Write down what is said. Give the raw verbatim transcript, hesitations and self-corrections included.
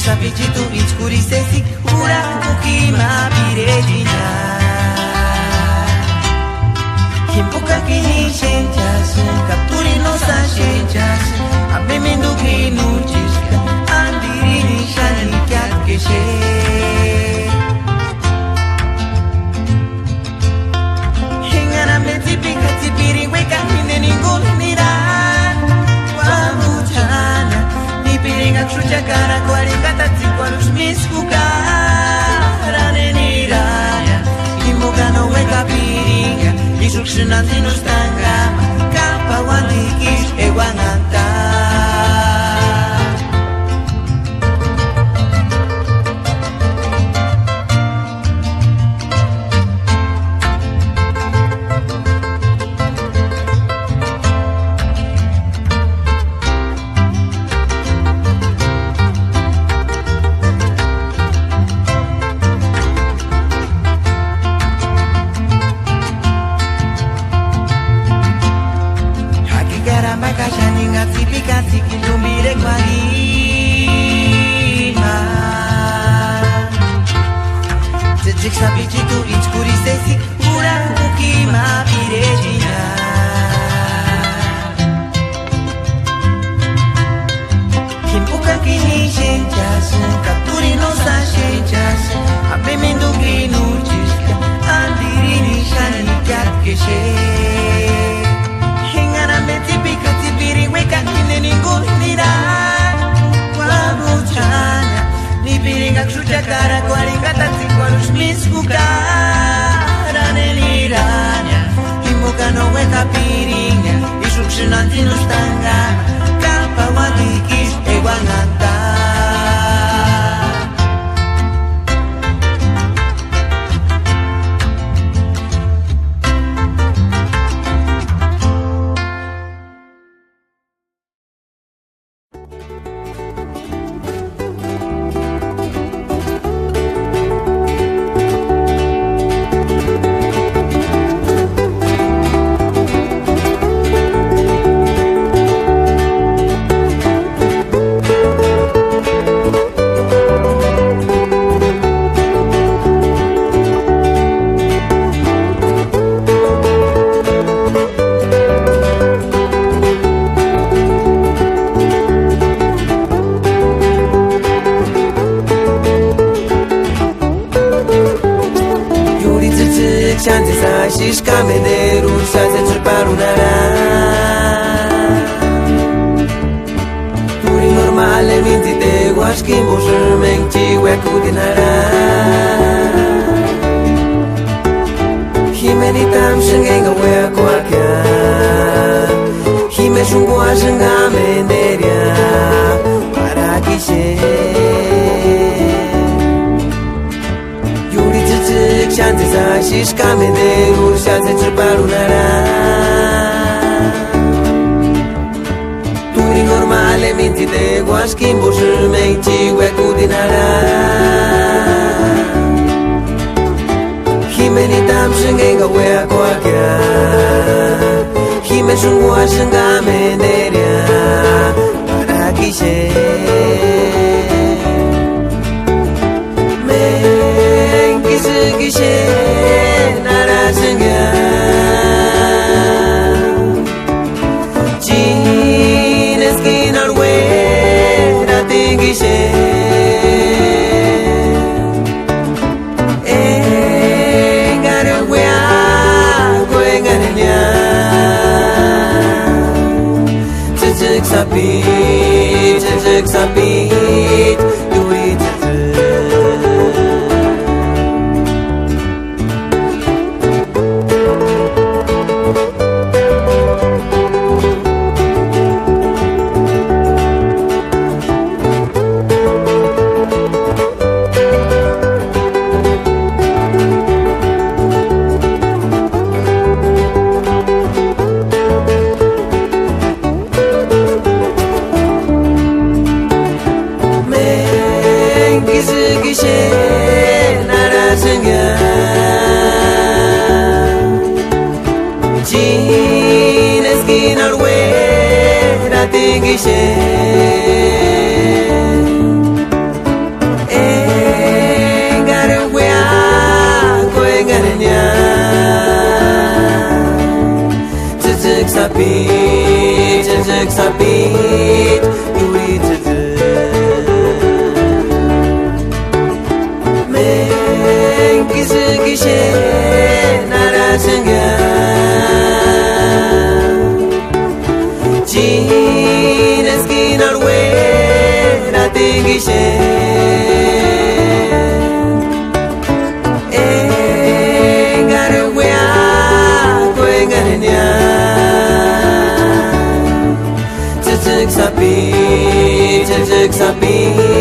Sapichitu itskurisï sesi, jurak'u jima pirechinia. Jimpoka k'inixenchasïnka, turini no sáxenchasïnka, ambe méndu k'inuchiska, andirini xáni ikiatku exee. Engarambe tsipika tsipiri uekani jindeni ninguni nirani, uámuchani, nipiringaksï juchakara kuarhingatatsikuarhuksï mískuka, rani nirani, jimboka no uekapiringa, ísïksïni antsinustanka, káp'ani uantikisï euanhantaa. Jakikara ma ka xáninha tsipika tsiki tumbi irekuarhima. Tsïtsïki sapichitu itskurisï sesi, jurak'u jima pirechinia. Jimpoka k'inixenchasïnka, turini no sáxenchasïnka, ambe méndu k'inuchiska, andirini xáni ikiatku exee. Engarambe tsipika tsipiri uekani jindeni ninguni nirani, uámuchani, nipiringaksï juchakara kuarhingatatsikuarhuksï mískuka, rani nirani, jimboka no uekapiringa, ísïksïni antsinustanka, káp'ani uantikisï euanhantaa. Iúri tsïtsïki xáni tsésï axisï ka ménderu xáni tsésï parhunhara. Turini normal mintsitekuasï jimbo sïmengu chíuekudinhara. Jimeni támu xénhengu uéakuakia, jimesï junguasïnga ménderia, parakixeni. Iúri tsïtsïki xáni tsésï axisï ka ménderu xáni tsésï parhunhara. Turini normal mintsitekuasï jimbo sïmengu chíuekudinhara. Jimeni támu xénhengu uéakuakia, jimesï junguasïnga ménderia, parakixeni. Méngu ísïkixeni arhaxengia, chini eskinaru uératikixeni. Engarenguiakuengarenia, tsïtsïki sapi, tsïtsïki sapi, iúri tsïtsïki. Méngu ísïkixeni arhaxengia, chini eskinaru uératikixeni. Tsïtsïki sapichi, tsïtsïki sapichi, turhitsïtsï. Méntkisï k'ixeni arhasïngia, chini eska íni arhueratinga ixeni. Engari uéakuengarhenia, tsïtsïki sapichi, tsïtsïki sapichi,